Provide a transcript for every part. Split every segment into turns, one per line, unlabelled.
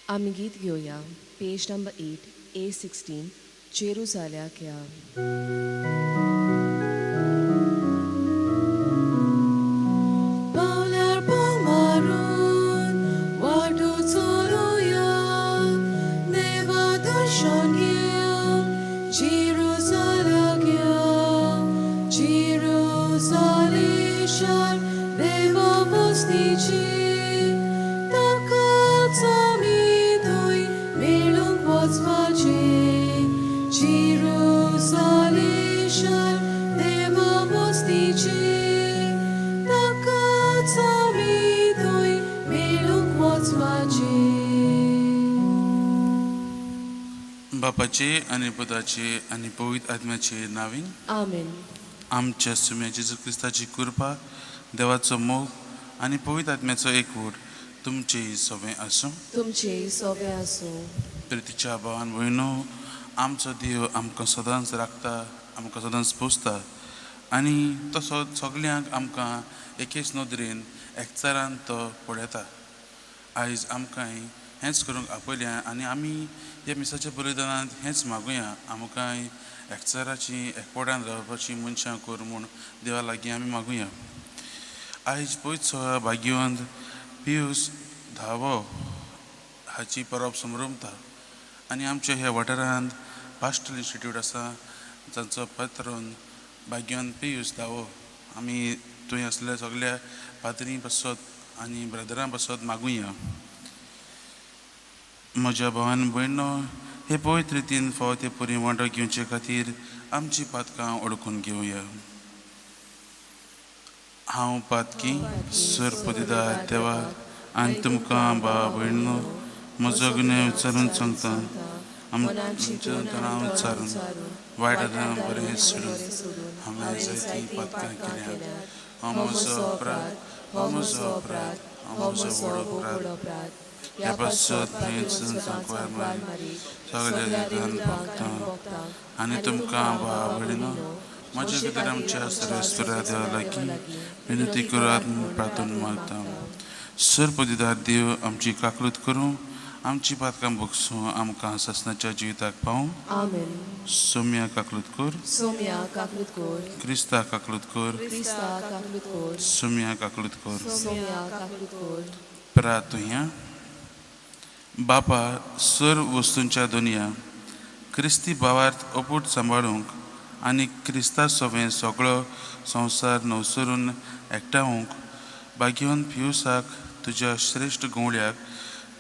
आमी गीत घेवया पेज नंबर 8 A16 जेरुजाल्याक या. पावल्यार पाव मारून वाटो चलुया, देवा दर्शन घेवन जेरुजाल्याक या. जेरुजालें शार देवा वस्तीचें, ताकाच आमी थंय मेळूंक वचपाचें. जेरुजालें शार देवा वस्तीचें, ताकाच आमी थंय मेळूंक वचपाचें.
बापाचे आनी पुताचे आनी पवित्र आत्म्याचे नांवान.
आमेन.
आमच्या सुम्या जेजू क्रिस्ताची कृपा, देवाचो मोग आनी पवित्र आत्म्याचो एकवट तुमचेय सवें आसूं.
तुमचेय सोबें आसूं.
प्रितीच्या भावान भयणो, आमचो देव आमकां सदांच राखता, आमकां सदांच पोसता आनी तो सगल्यांक आमकां एकेच नदरेन एकचारान तो पळयता. आयज आमकांय हेंच करूंक आपयल्या आनी आमी ह्या मिसाच्या बलिदानांत हेंच मागुया, आमकांय एकचाराची एकवटान रावपाची मनशां कर म्हूण देवा लागीं आमी मागुया. आयज पयत सोळा भाग्यवंत पियूस धावो हाची परब समरमता आनी आमच्या ह्या वाठारांत पास्टल इन्स्टिट्यूट आसा जांचो पात्रोन भाग्यवंत पियूस धावो. आमी थंय आसल्या सगल्या पाद्री पासत आनी ब्रदरां पासत मागुया. म्हज्या भावान भयणो, हे पवित्र रितीन फावो ते परी वांटो घेवचे खातीर आमची पातकां ओळखून घेवया. हांव पातकी सरपतिदार देवा आनी तुमकां भावा भयणो म्हजो गुन्यांव विचारून सांगता. आमच्या तणाव विचारून वायट आदां बरें सोडून हांवें जायतीं पातकां केल्या. हांव म्हजो अपराध, हांव म्हजो अपराध, हांव म्हजो व्हड अपराध. ह्या पासत भंयेन सांकवार मारी सगल्या देवान भोगता आनी तुमकां भावा भयणीनो म्हज्या खातीर आमच्या सर्वेस्परा देवा लागीं विनंती करात म्हूण प्रार्थना मागता. सरपतिदार देव आमची काकळूत करूं, आमची पातकां भोगसूं, आमकां सासणाच्या जिविताक पावूं.
आमेन.
सोम्या काकळूत कर.
सोम्या काकळूत कर.
क्रिस्ता काकळूत कर.
क्रिस्ता काकळूत कर.
सोम्या काकळूत कर.
सोम्या काकळूत कर.
प्रार्थुया. बापा, सर्व वस्तूंच्या दुनिया क्रिस्ती भावार्थ अपूट सांबाळूंक आनी क्रिस्ता सोवें सगळो संवसार नवसरून एकठावूंक भाग्यवंत पियुसाक तुज्या श्रेश्ठ गवळ्याक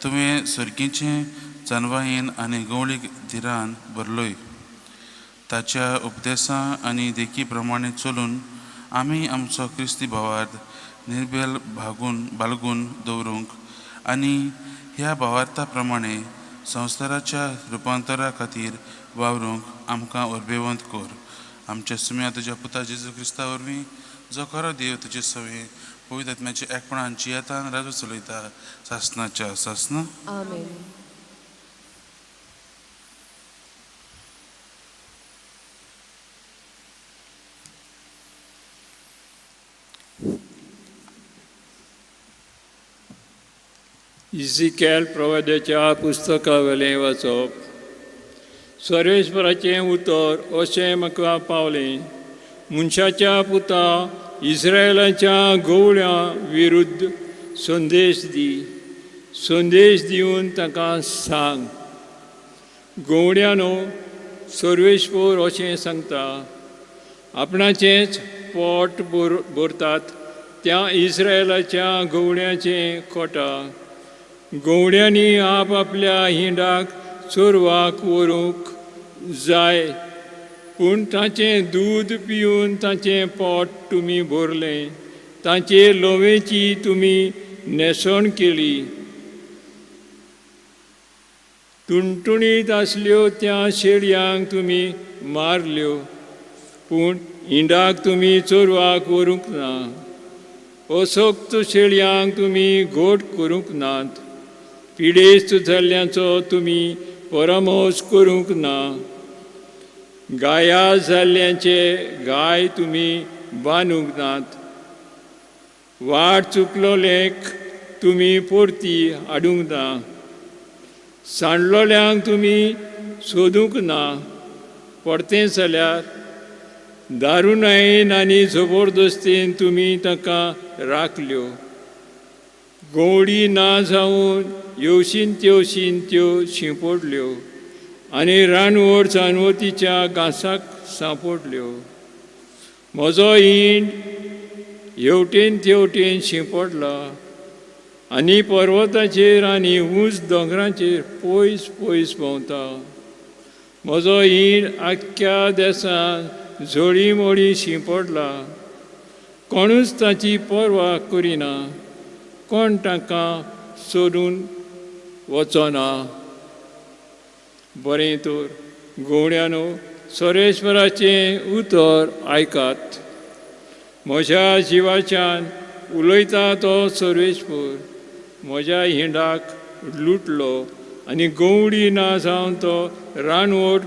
तुवें सर्गीचें जानवायेन आनी गवळीक धिरान भरलोय. ताच्या उपदेसां आनी देखी प्रमाणे चलून आमी आमचो क्रिस्ती भावार्थ निर्बेल भागून बाळगून दवरूंक आनी ह्या भावार्था प्रमाणे संवसाराच्या रुपांतरा खातीर वावरूंक आमकां उर्बेवंत कर. आमच्या सुम्या तुज्या पुता जेजू क्रिस्ता वरवीं, जो खरो देव तुजे सवें पवित्र आत्म्याच्या एकपणान जियेतान राजू चलयता सासनाच्या सासना.
आमेन.
इजिकेल प्रवाद्याच्या पुस्तकावेलें वाचप. सर्वेश्वराचें उतर अशें म्हाका पावलें, मनशाच्या पुता, इस्रायलाच्या गवळ्यां विरुद्ध संदेश दी. संदेश दिवन ताका सांग, गवळ्यानो, सर्वेश्वर अशें सांगता, आपणाचेंच पोट भरतात त्या इस्रायलाच्या गवळ्याचें कोटा. गवळ्यांनी आप आपल्या हिंडाक चोरवाक व्हरूंक जाय, पूण ताचें दूद पिवन ताचें पोट तुमी भरलें, ताचे लोवेची तुमी न्हेसण केली. तुणतुणीत आसल्यो त्या शेळयांक तुमी मारल्यो, पूण हिंडाक तुमी चोरवाक व्हरूंक ना. असक्त शेळयांक तुमी गोड करूंक नात. पिडेस्त जाल्ल्यांचो तुमी परामर्श करूंक ना. गाया जाल्ल्यांचे गाय तुमी बांदूंक नात. वाट चुकलो लेख तुमी परती हाडूंक ना. सांडलोल्यांक तुमी सोदूंक ना. परतें जाल्यार दारुणायेन आनी जबरदस्तीन तुमी तांकां राखल्यो. गवडी ना जावन येवशीन तेवशीन त्यो शिंपडल्यो आनी रानवट जानवतीच्या घांसाक सांपडल्यो. म्हजो हींड हेवटेन तेवटेन शिंपडला आनी पर्वताचेर आनी ऊंच दोंगरांचेर पयस पयस भोंवता. म्हजो हींड आख्ख्या देसांत झोळी मोळी शिंपडला. कोणूच ताची पर्वा करिना, कोण तांकां सोदून वचना. बरें तर गवड्यानो, सर्वेश्वराचें उतर आयकात. म्हज्या जिवाच्यान उलयता तो सर्वेश्वर म्हज्या हिंडाक लुटलो आनी गवडी ना जावन तो रानवट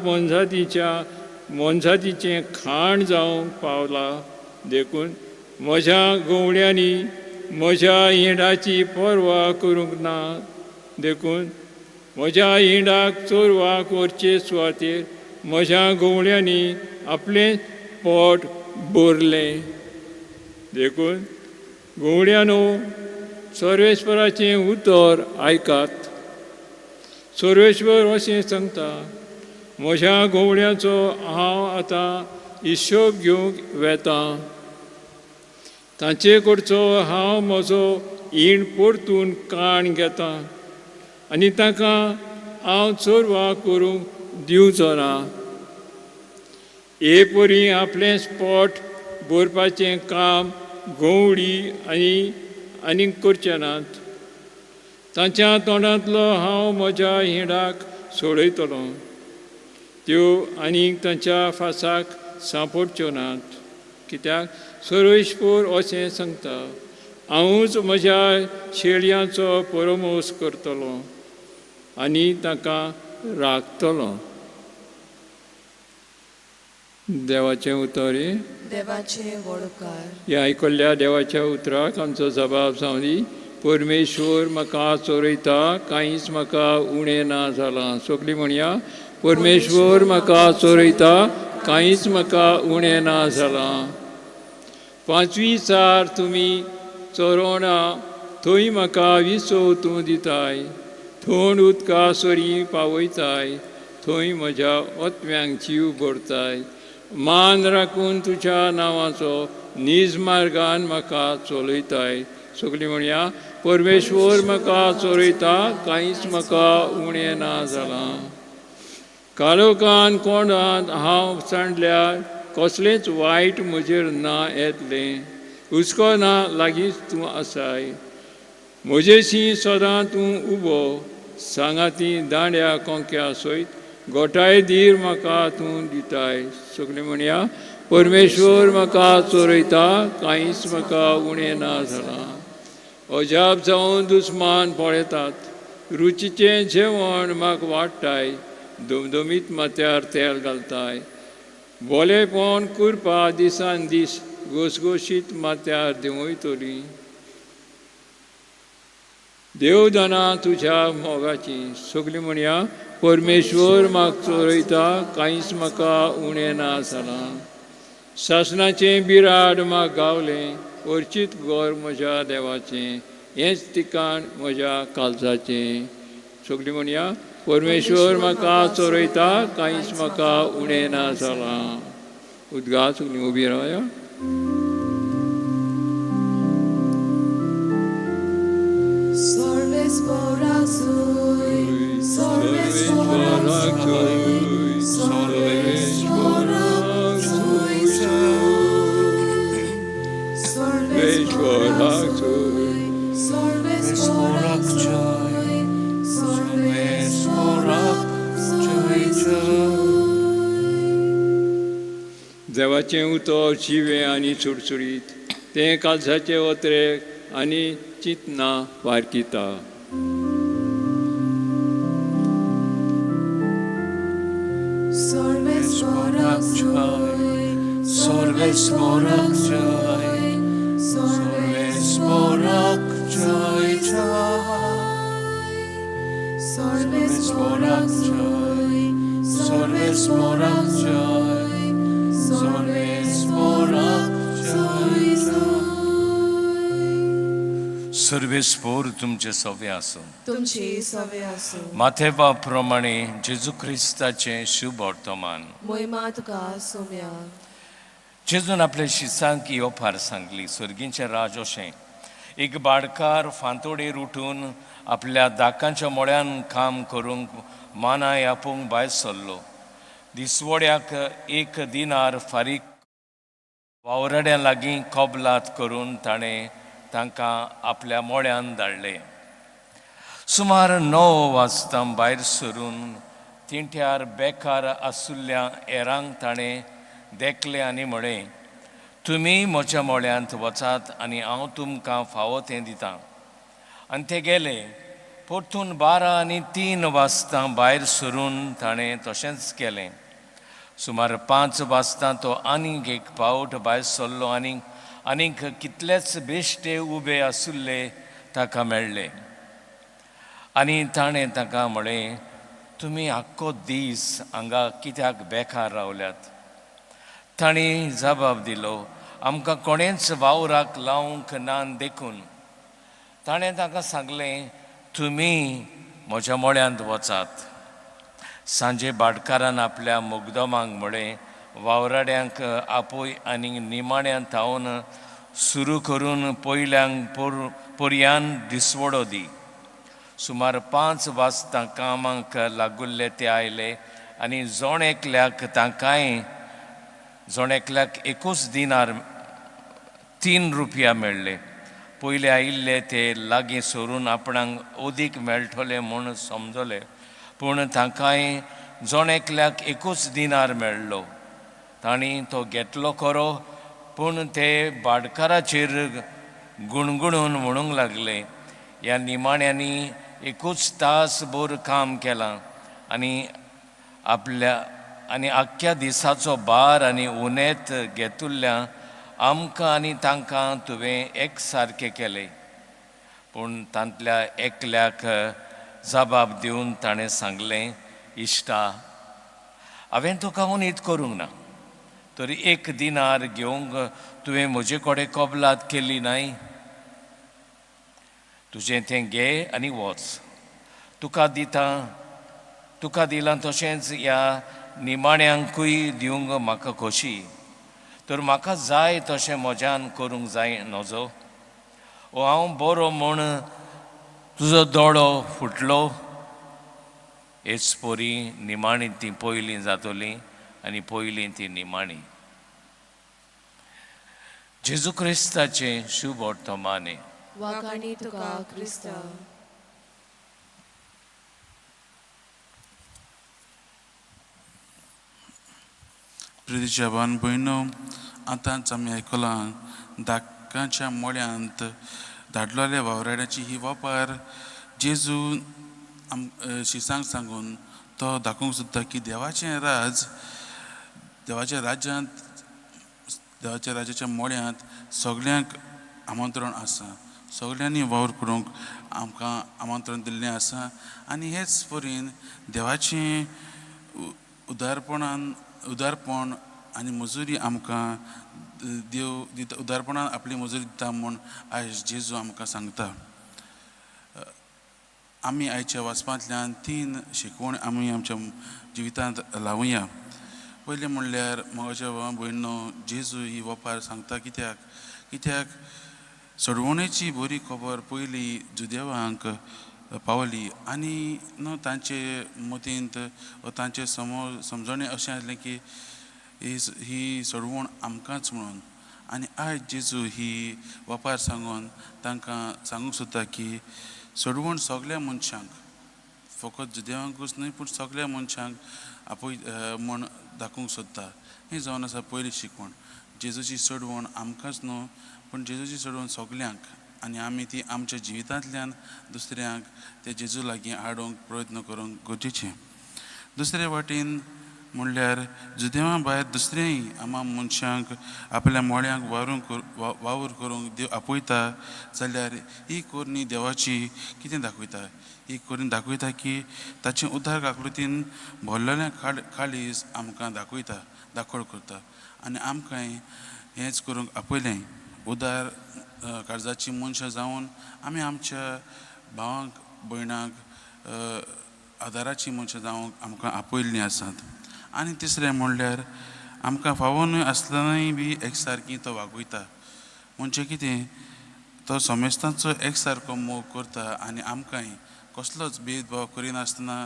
मोनजातीचें खाण जावंक पावला. देखून म्हज्या गवड्यांनी म्हज्या हिंडाची पर्वा करूंक ना. देखून म्हज्या हिंडाक चोरवाक व्हरचे सुवातेर म्हज्या गवळ्यांनी आपलें पोट भरलें. देखून गवळ्यानो, सर्वेश्वराचें उतर आयकात. सर्वेश्वर अशें सांगता, म्हज्या गवळ्यांचो हांव आतां हिशोब घेवंक वेतां. तांचे कडचो हांव म्हजो हीण परतून काण घेतां आनी तांकां हांव चोरवा करूंक दिवचो ना. हे परी आपलें पोट भरपाचें काम गवडी आनी आनीक करचे नात. तांच्या तोंडांतलो हांव म्हज्या हिंडाक सोडयतलो. त्यो आनीक तांच्या फासाक सांपडच्यो नात. कित्याक सर्वेश्वर अशें सांगता, हांवूच म्हज्या शेळयांचो परमोस करतलो आनी तांकां राखतलो. देवाचें उतर हें.
देवाचे वडकार.
ह्या आयकल्ल्या देवाच्या उतराक आमचो जबाब जावं दी. परमेश्वर म्हाका चोरयता, कांयच म्हाका उणें ना जालां. सगळीं म्हणया, परमेश्वर म्हाका चोरयता, कांयच म्हाका उणें ना जालां. पांचवी चार तुमी चोरोना थंय म्हाका विसव तूं दिताय. थंड उदका सरी पावयताय, थंय म्हज्या ओतव्यांक जीव भरताय. मान राखून तुज्या नांवाचो नीज मार्गान म्हाका चलयताय. सगळीं म्हणया, परमेश्वर म्हाका चोरयता, कांयच म्हाका उणें ना जालां. काळोखान कोणांत हांव सांडल्यार कसलेंच वायट म्हजेर ना येतलें. हुस्को ना लागींच तूं आसाय. म्हजेशी सदां तूं उबो, सांगाती दांड्या कोंक्या सयत गोठाय धीर म्हाका तूं दिताय. सगळीं म्हणया, परमेश्वर म्हाका चोरयता, कांयच म्हाका उणें ना जालां. अजाप जावन दुस्मान पळयतात, रुचीचें जेवण म्हाका वाडटाय. दुमदुमीत माथ्यार तेल घालताय. बोलेपण करपा दिसान दीस घोसघोशीत माथ्यार देंवयतली. देवदाना तुज्या मोगाची. सगळीं म्हणया, परमेश्वर म्हाका चोरयता, कांयच म्हाका उणें ना जालां. सासणाचें बिराड म्हाका गावलें, अर्चीत घर म्हज्या देवाचें, हेंच ठिकाण म्हज्या काळजाचें. सगळीं म्हणया, परमेश्वर म्हाका चोरयता, कांयच म्हाका उणें ना जालां. उदगा सगळीं उबी रावया. देवाचें उतर जिवें आनी चुडचुडीत, तें काळजाचे ओत्रे आनी चिंतना पारखिता.
सर्वेस्पोराक जय, सर्वेस्पोराक जय, सर्वेस्पोराक जय जय.
सर्वेस्पोर तुमचे सवे आसूं.
तुमचे सवे आसूं.
माथेवा प्रमाणे जेजू क्रिस्ताचें शुभ वर्तमान.
मोहिमा तुका सोम्या.
जेजून आपल्या शिसांक ही ओपार सांगली, सर्गींचें राज अशें, एक बाडकार फांतोडेर उठून आपल्या दाकांच्या मोळ्यान काम करूंक मानाय आपोवंक भायर सरलो. दिसवड्याक एक दिनार फारीक वावराड्यां लागीं कबलात करून ताणें तांकां आपल्या मोळ्यान धाडले. सुमार 9 वाजता भायर सरून तिंट्यार बेकार आसुल्ल्या हेरांक ताणें देखलें आनी म्हळें, तुमी म्हज्या मोळ्यांत वचात आनी हांव तुमकां फावो तें दितां. आनी ते गेले. परतून 12 आनी 3 वाजता भायर सरून ताणें तशेंच केलें. सुमार 5 वाजता तो आनीक एक पावट भायर सरलो आनी आनीक कितलेच बेश्टे उबे आसुल्ले ताका मेळ्ळे. आनी ताणें ताका म्हळें, तुमी आख्खो दीस हांगा कित्याक बेकार रावल्यात? तांणी जबाब दिलो, आमकां कोणेंच वावराक लावंक ना देखून. ताणें ताका सांगलें, तुमी म्हज्या मोळ्यांत वचात. सांजे भाटकारान आपल्या मुगदमांक म्हळें, वावराड्यांक आपोय आनी निमाण्या थावन सुरू करून पयल्यांक पर्यान दिसवडो दी. सुमार 5 वाजता कामाक लागुल्ले ते आयले आनी जण एकल्याक तांकांय जण एकल्याक एकूच दिनार 3 रुपया मेळ्ळे. पयले आयिल्ले ते लागीं सरून आपणाक अदीक मेळटले म्हूण समजले, पूण तांकांय जण एकल्याक एकूच दिनार मेळ्ळो. तांणी तो घेतलो खरो, पूण ते भाटकाराचेर गुणगुणून म्हणूंक लागले, ह्या निमाण्यांनी एकूच तास भर काम केलां आनी आपल्या आनी आख्ख्या दिसाचो भार आनी उनेत घेतुल्ल्या आमकां आनी तांकां तुवें एक सारकें केलें. पूण तांतल्या एकल्याक जबाब दिवन ताणें सांगलें, इश्टा, हांवें तुका उनीत करूंक ना, तरी एक दिनार घेवंक तुवें म्हजे कडेन कबलात केली न्हय? तुजें तें घे आनी वच. तुका दिता, तुका दिलां तशेंच ह्या निमाण्यांकूय दिवंक म्हाका खोशी, तर म्हाका जाय तशें म्हज्यान करूंक जाय नजो? ओ हांव बरो म्हूण तुजो दोळो फुटलो? हेच परी निमाणी ती पयलीं जातली आनी पयलीं ती निमाणी. जेजू क्रिस्ताचें शुभ वर्तमाने.
वाखाणी तुका क्रिस्ता.
प्रितीच्या भावान भयणो, आतांच आमी आयकलां दाकांच्या मोळ्यांत धाडलेल्या वावराड्याची ही वापर जेजू आम शिसांक सांगून तो दाखोवंक सोदता की देवाचें राज, देवाच्या राज्यांत, देवाच्या राज्याच्या मोळ्यांत सगल्यांक आमंत्रण आसा, सगल्यांनी वावर करूंक आमकां आमंत्रण दिल्लें आसा. आनी हेच परीन देवाचें उदारपणान, उदारपण आनी मजुरी आमकां देव दिता, उदारपणान आपली मजुरी दिता म्हूण आयज जेजू आमकां सांगता. आमी आयच्या वाचपांतल्यान 3 शिकवण आमी आमच्या जिवितांत लावया. पयलें म्हणल्यार म्हज्या भावा भयणो, जेजू ही वपार सांगता कित्याक? कित्याक सोडवणेची बरी खबर पयली जुदेवांक पावली आनी न्हू तांचे मतींत वा तांचे समजणें अशें आसलें की ही सोडवण आमकांच म्हणून. आनी आयज जेजू ही वपार सांगून तांकां सांगूंक सोदता की सोडवण सगल्या मनशांक, फकत जुदेवांकूच न्हय पूण सगल्या मनशांक आपूय म्हूण दाखोवंक सोदता. हें जावन आसा पयली शिकवण, जेजूची सोडवण आमकांच न्हू पूण जेजूची सोडवण सगल्यांक, आनी आमी ती आमच्या जिवितांतल्यान दुसऱ्यांक ते जेजू लागीं हाडूंक प्रयत्न करूंक गरजेचें. दुसरे वाटेन म्हणल्यार जुदेवा भायर दुसरेंय आमा मनशांक आपल्या मोळ्यांक वावरूंक वावर करूंक देव आपयता जाल्यार ही कोरणी देवाची कितें दाखयता? ही कोरणी दाखयता की ताचें उद्धार आकृतीन भरलेलें काळीज आमकां दाखयता, दाखोळ करता आनी आमकांय हेंच करूंक आपयलें. उदार काळजाची मनशां जावन आमी आमच्या भावांक भयणांक आदाराची मनशां जावंक आमकां आपयल्लीं आसात. आनी तिसरें म्हणल्यार आमकां फावो न्हय आसतनाय बी एक सारकी तो वागयता. म्हणजे कितें, तो समेस्तांचो एक सारको मोग करता आनी आमकांय कसलोच भेदभाव करिनासतना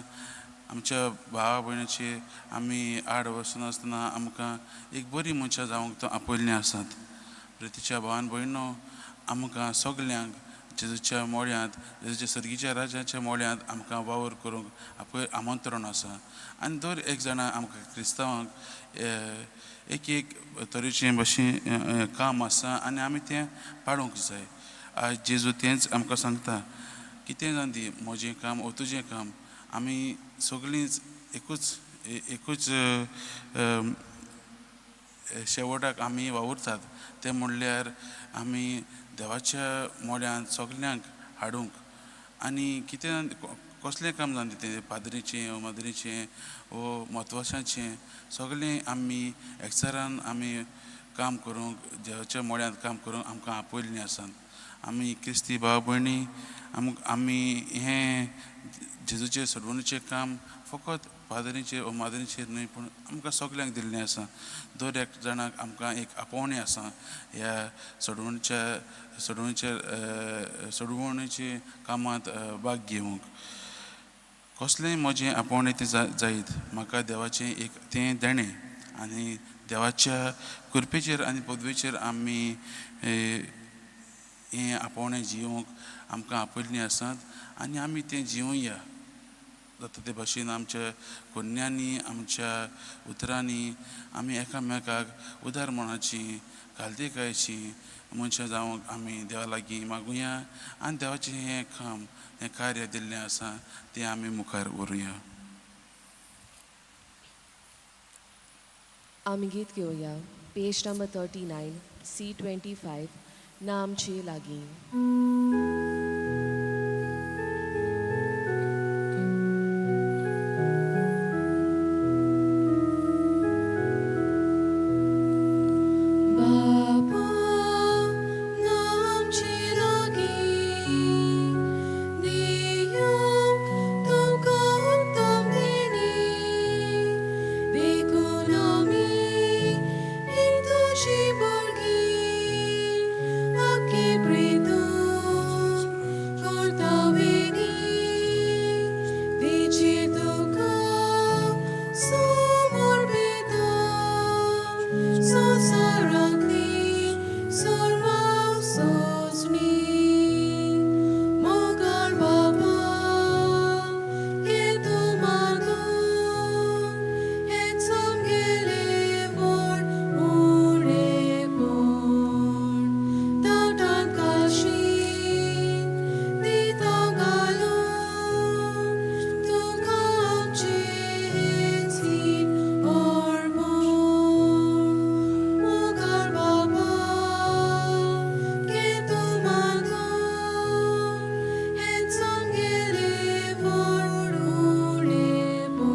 आमच्या भावा भयणीचे आमी आड वचनासतना आमकां एक बरी मनशां जावंक तो आपयल्लीं आसात. प्रितीच्या भावान भयणो, आमकां सगल्यांक जेजूच्या मोळ्यांत, जेजूच्या सर्गीच्या राजाच्या मोळ्यांत आमकां वावर करूंक आपय आमंत्रण आसा. आनी दर एक जाणा आमकां क्रिस्तांवांक एक एक तरेचें भशेन काम आसा आनी आमी तें पाळूंक जाय. आयज जेजू तेंच आमकां सांगता, कितें जावन दी म्हजें काम ओ तुजें काम, आमी सगळींच एकूच एकूच शेवटाक आमी वावुरतात. तें म्हणल्यार आमी देवाच्या मोड्यांत सगल्यांक हाडूंक आनी कितें कसलें काम जावन तें पाद्रीचें वो माद्रीचें वो म्हत्वाशाचें सगळें आमी एकचारान आमी काम करूंक देवाच्या मोड्यांत काम करूंक आमकां आपयल्लीं आसात. आमी क्रिस्ती भाव भयणी आमी हें जेजूचें सोडवणीचें काम फकत पाद्रीचेर वो माद्रीचेर न्हय पूण आमकां सगल्यांक दिल्लें आसा. दर एक जाणाक आमकां एक आपोवणें आसा ह्या सोडवणीच्या सोडवणीच्या सोडवणीचे कामांत भाग घेवंक. कसलेंय म्हजें आपोवणें तें जायत, म्हाका देवाचें एक तें देणें आनी देवाच्या कृपेचेर आनी पदवेचेर आमी हें आपोवणें जियोवंक आमकां आपयल्लीं आसात आनी आमी तें जिवया. जाता ते भाशेन आमच्या कोन्यांनी आमच्या उतरांनी आमी एकामेकाक उदार मनाची घालतिकायेची मनशां जावंक आमी देवा लागीं मागुया आनी देवाचें हें काम हें कार्य दिल्लें आसा तें आमी मुखार व्हरुया.
आमी गीत घेवया पेज नंबर 39 C25 ना आमचे लागीं.
बाबा नामचे लागीं दिवंक तुका उत्तम देणी, देखून आमी एक तुजी भुरगीं आख्खी प्रेतून करता वेणी, तिचेर तुका समर्पिता संवसारांतली सर्व सोंसणी. मोगाळ बाबा घे तूं मानून हेंच आमगेलें व्हड उणेपण, ताटांत घालशीत दिता घालून तुका आमचें हेंच हीण अर्पण. मोगाळ बाबा घे तूं मानून हेंच आमगेलें व्हड उणेपण,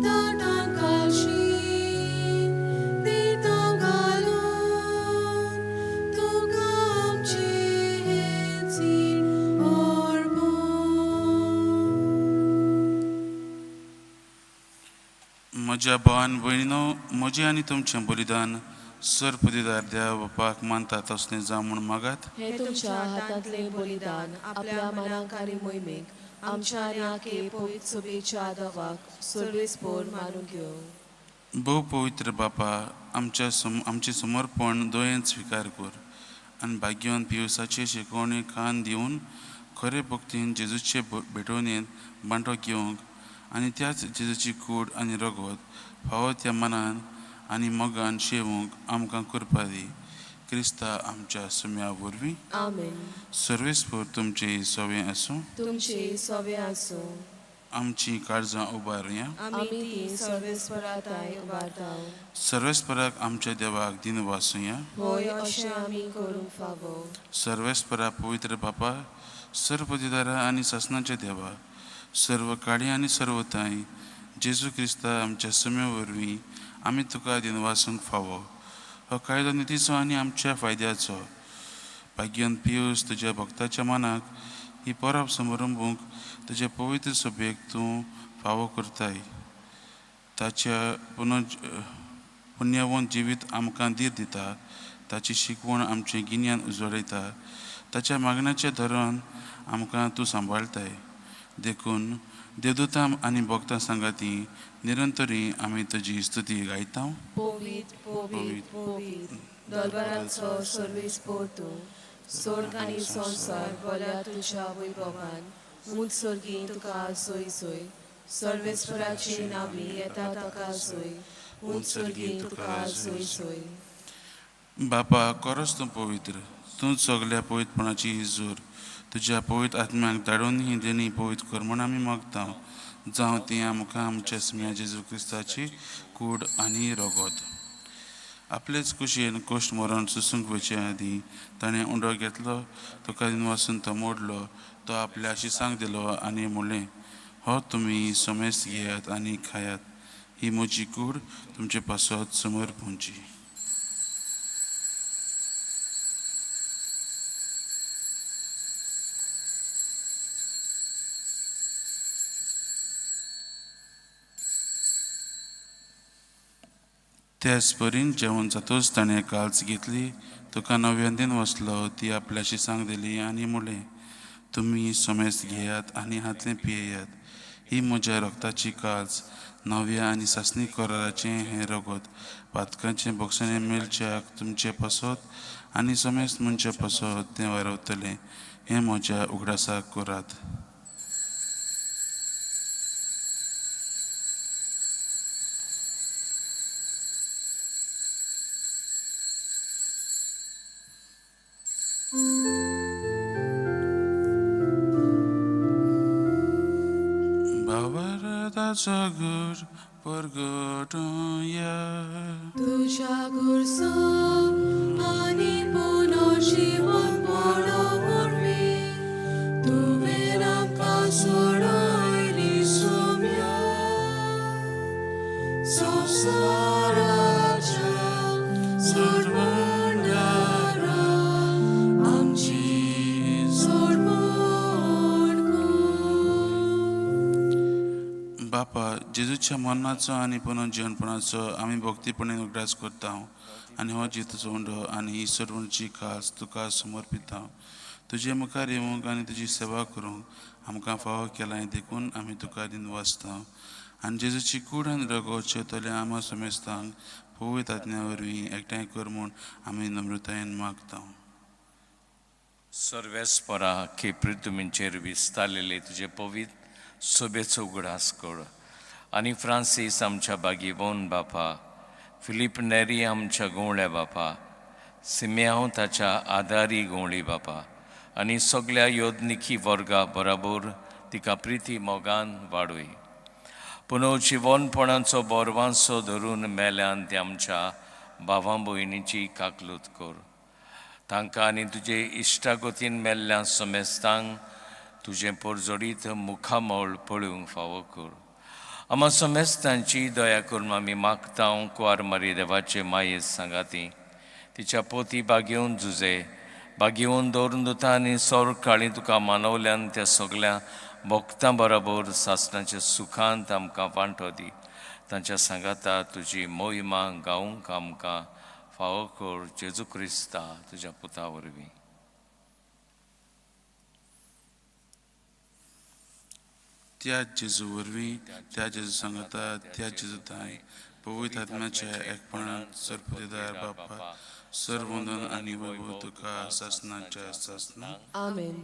ताटांत घालशीत दिता घालून तुका आमचें हेंच हीण अर्पण.
म्हज्या भावान भयणीनो, म्हजें आनी तुमचें बलिदान सरपदिदार देवा बापाक मानता तसलें जावं म्हूण मागात.
हें तुमच्या हातांतलें बलिदान आपल्या मनाक आनी मोहिमेक आमच्या आनी आखे पवित्र सभेच्या आदावाक सर्वेस्पोर मानून घेवं.
भोव पवित्र बापा, आमच्या आमचें समर्पण दयेन स्विकार कर आनी भाग्यवान पियुसाचे शिकवणी कान दिवन खरे भक्तीन जेजूचे भेटवणेंत बांटो घेवंक आनी त्याच जेजूची कूड आनी रगत फावो त्या मनान आनी मोगान शेवूंक आमकां कृपा दी. क्रिस्ता आमच्या सुम्या वरवीं.
आमेन.
सर्वेस्पोर तुमचें सवें आसूं.
तुमचे सवे आसूं.
आमची काळजां उबारुया.
आमी ती सर्वेस्पराताय उबारता.
सर्वेस्पराक आमच्या देवाक दिन वासुया.
होय, अशें आमी करूंक फावो.
सर्वेस्परा पवित्र बापा, सर्व दिदारा आनी सासणाच्या देवा, सर्व काळी आनी सर्वताय जेजू क्रिस्ता आमच्या सुम्या वरवीं आमी तुका दिनवासूंक फावो. हो कायदो नितीचो आनी आमच्या फायद्याचो. भाग्यन पियूस तुज्या भक्ताच्या मनाक ही परब समारंभूंक तुज्या पवित्र सभेक तूं फावो करताय. ताच्या पुण्यवंत जिवीत आमकां धीर दिता, ताची शिकवण आमचें गिन्यान उजळयता, ताच्या मागण्याचें धरण आमकां तूं सांबाळताय. देखून देवदूतां आनी भक्तां सांगाती निरंतरी आमी तुजी स्तुती गायता.
पवित्र, पवित्र, पवित्र दरबाराचो सर्वेस्पोर तूं, स्वर्ग आनी संवसार भरल्या तुज्या वैभवान. उंच सर्गी तुका सोय सोय, सर्वेस्पराची नावी येता ताका सोय, उंच सर्गी तुका सोय सोय.
बापा, खरोच तूं पवित्र, तूं सगल्या पवित्रपणाची ही जोर. तुज्या पवित्र आत्म्याक धाडून ही देणी पवित्र कर म्हूण आमी मागता, जावं ती आमकां आमच्या सुम्या जेजू क्रिस्ताची कूड आनी रगत. आपलेच कुशीन कोश्ट मरण सोसूंक वचचे आदीं ताणें उंडो घेतलो, तुका दिनवासून तो मोडलो, तो आपल्या शिसांक दिलो आनी म्हणलें, हो तुमी समेस्त घेयात आनी खायात, ही म्हजी कूड तुमचे पासत समोर पुंची. त्याच परीन जेवण जातूच ताणें काल्च घेतली, तुका नव्यान वसलो, ती आपल्या शिसांक दिली आनी म्हणलें, तुमी समेस्त घेयात आनी हातलें पियेयात, ही म्हज्या रक्ताची काल्च, नव्या आनी सासणी कराराचें हें रगत, पातकांचें बोगसणें मेळच्याक तुमचें पासत आनी समेस्त मनच्या पासत तें वारवतलें, हें म्हज्या उगडासाक करात. भावार्थाचो गुर परगटुया.
तुज्या गुरसांव आनी पुनर्जिवनपणा वरवीं तुवें आमकां सोडयली सोम्या, संवसाराच्या सोडवणारा आमची सोडवण कर.
बापा, जेजूच्या मरणाचो आनी पुनर्जीवनपणाचो आमी भक्तीपणे उगडास करता आनी हो जितचो उंडो आनी ही सोडवणची खास तुका समर्पिता. तुजे मुखार येवंक आनी तुजी सेवा करूंक आमकां फावो केलां, देखून आमी तुका दिनवासता. आनी जेजूची कूड आनी रगत शेतल्या आमा समेस्तांक पवित्र आज्ञा वरवीं एकठांय कर म्हूण आमी नम्रतायेन मागता.
सर्वेस्परा की पृथ्वीचेर विस्तारलेले तुजे पवित्र सोबेचो उगडास कर आनी फ्रांसीस आमच्या बागीबोन बापा, फिलीप नेरी आमच्या गवळ्या बापा, सिम्याव ताच्या आदारी गवळी बापा आनी सगल्या योदनिकी वर्गा बराबर तिका प्रिती मोगान वाडय. पुनव जिवनपणाचो बोरवांसो धरून मेल्यान ते आमच्या भावां भयणीची काकलूत कर. तांकां आनी तुजे इश्टागतीन मेल्ल्या समेस्तांक तुजें पोरजोडीत मुखामळ पळोवंक फावो कर. आमा समेस्तांची दया करून आमी मागता कुवार मारी देवाचे माये सांगाती तिच्या पोती बागेवन जुजे बागेवन दवरून दुता आनी सोर काळी तुका मानवल्यान त्या सगल्या भक्तां बरोबर सासणाच्या सुखांत आमकां वांटो दी. तांच्या सांगाता तुजी मोहिमा गावंक आमकां फावो कर जेजू क्रिस्ता तुज्या पुता वरवीं.
त्या जेजू वरवीं, त्या जेजू सांगता, त्या जेजू ताय पवित्र आत्म्याच्या एकपणांत सर्वपतिदार बापा, सर्वंदन आनी वैभव तुका सासणाच्या सासणाक.
आमेन.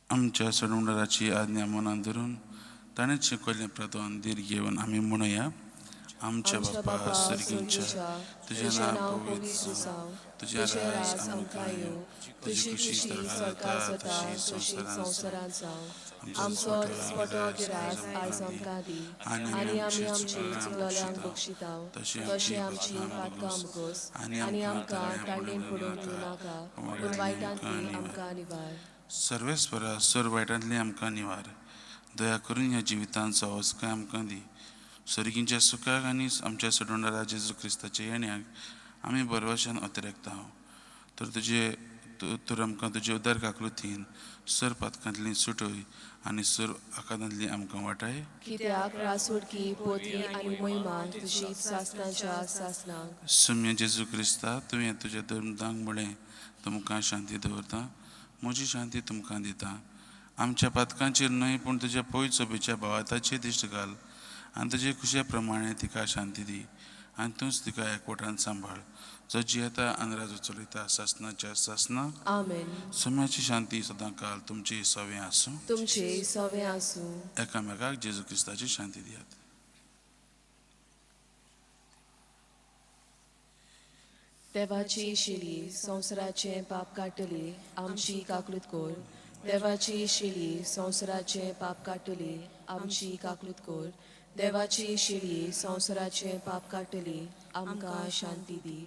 आमच्या सोडवणाराची आज्ञा मनान धरून ताणें शिकयल्लें प्रधान धीर घेवन आमी म्हणुया. आमच्या बापा सर्गींच्या तुजें नांव पवित्र जावं तुजें राज आमकां येवं तुजी खुशी स्वर्गार जाता तशी संवसारांत
संवसारांत जावं आमचो दिसपटो गिरास आयज आमकां दी आनी आमी आमची चुकलोल्यांक बक्षिताव तशें आमची पातकां मुगोस आनी आमकां ताळणेन पडूंक दिवं नाका पूण वायटांतली आमकां निवार.
सर्वेस्परा सर वायटांतली आमकां निवार दया करून ह्या जिवितांत सवस्काय आमकां दी सर्गींच्या सुखाक आनी आमच्या सोडवणारा जेजू क्रिस्ताच्या येण्याक आमी बरवशान अतिरेकता तर तुजे तर आमकां तुजे उदार काकलुतीन सर पातकांतली सुटय आनी सर आकादांतली आमकां वाटाय.
कित्याक रासुडकी पोतली आनी मोहिमा तुजी सासनाच्या सासनाक.
सुम्य जेजू क्रिस्ता तुवें तुज्या धर्मदांक म्हळें तुमकां शांती दवरता म्हजी शांती तुमकां दिता आमच्या पातकांचेर न्हय पूण तुज्या पयत सोबेच्या भावाताचेर दिश्ट घाल आनी तुजे खुशे प्रमाणे तिका शांती दी आनी तूंच तिका एकवटान सांबाळ जो जियेता आनी राजू चलयता सासनाच्या सासना.
आमेन.
सुम्याची शांती सदां काल तुमची सवें आसूं.
तुमचे सवें आसूं.
एकामेकाक जेजू क्रिस्ताची शांती दियात.
देवाची शिली संवसाराचें पाप काडटली आमची काकलूत कोर. देवाची शिली संवसाराचें पाप काडटली आमची काकलूत कोर. देवाची शिली संवसाराचें पाप काडटली आमकां शांती दी.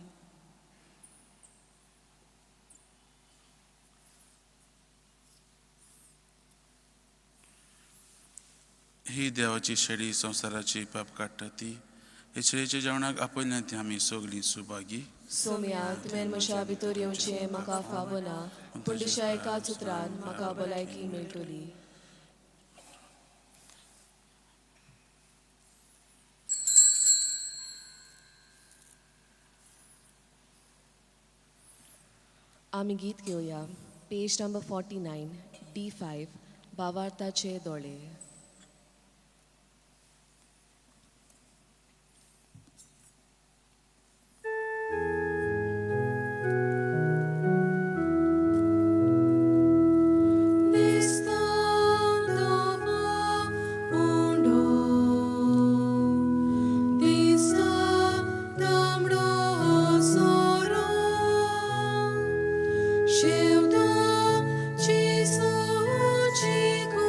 ही देवाची शेळी संवसाराची पाप काडटा ती हे शेळीच्या जेवणाक आपयल्या ती आमी सगळीं सुभागी.
सोम्या तुवें म्हज्या भितर येवचें म्हाका फावना पूण तुज्या एकाच उतरान म्हाका भलायकी मेळटली. आमी गीत घेवया पेज नंबर 49 D5 भावार्थाचे दोळे.
Shevda, Chisu, Chiku.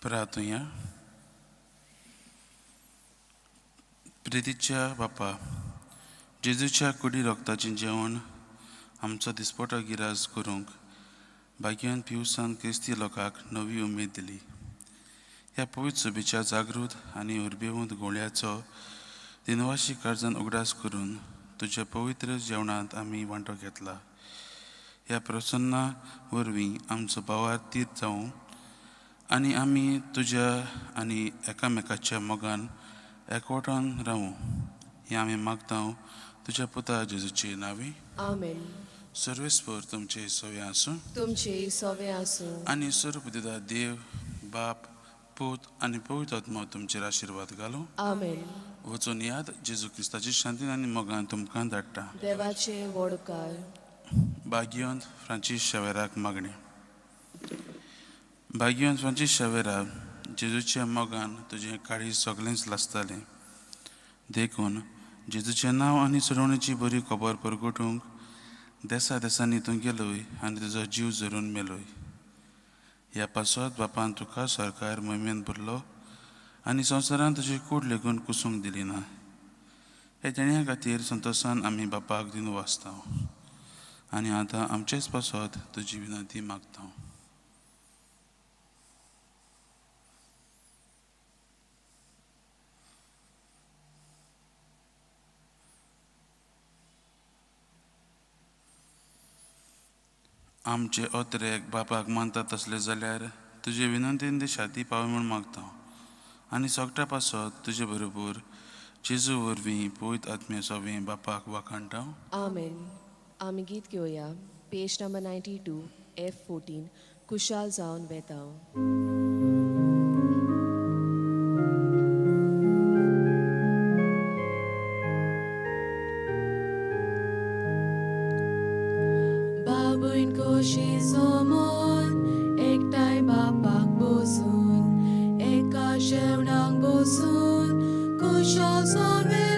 प्रार्थुया. प्रितीच्या बापा, जेजूच्या कुडी रोगताचें जेवण आमचो दिसपटो गिराज करूंक भाग्यान पिवसान क्रिस्ती लोकांक नवी उमेद दिली. ह्या पवित्र सभेच्या जागृत आनी उर्बेवंत गोळ्याचो दिनवाशी कार्जान उगडास करून तुज्या पवित्र जेवणांत आमी वांटो घेतला. ह्या प्रसन्ना वरवीं आमचो भावार तीर्थ जावं आनी आमी तुज्या आनी एकामेकाच्या मोगान एकवटान रावूं, हें आमी मागता तुज्या पुता जेजूचे नांवी.
आमेन.
सर्वेस्पर तुमचे सवे आसूं.
तुमचे सवे आसूं.
आनी सर्वपुदिता देव बाप पूत आनी पवित्र आत्मो तुमचेर आशिर्वाद घालूं.
आमेन.
वचून याद जेजू क्रिस्ताची शांतीन आनी मोगान तुमकां धाडटा.
देवाचे व्हड उपकार.
भाग्यवंत फ्रांसीस शेवेराक मागणें. भाग्यवंत फ्रांसीस शेवेरा, जेजूच्या मोगान तुजें काळीज सगळेंच लासतालें, देखून जेजूचें नांव आनी सोडवणेची बरी खबर परगटूंक देसा देसांनी तूं गेलोय आनी तुजो जीव झरून मेलोय. ह्या पासत बापान तुका सरकार मोहिमेन भरलो आनी संवसारान तुजी कूड लेगून कुसूंक दिली ना. हे देण्या खातीर संतोशान आमी बापाक दिवन वाचता आनी आतां आमचेच पासत तुजी विनंती मागता. आमचे अत्रेक बापाक मानता तसले जाल्यार तुजे विनंतीन ते शाती पावय म्हूण मागता आनी सगळ्या पासत तुजे बरोबर जेजू वरवीं पवित्र आत्म्या सोबें बापाक वाखाणटा.
आमेन. आमी गीत घेवया. पेज नंबर 92 F14. कुशाल जावन वेता.
बाबून खोशी सोमोन एकठांय बापाक बसून एका शेवणाक बसून कुशाल.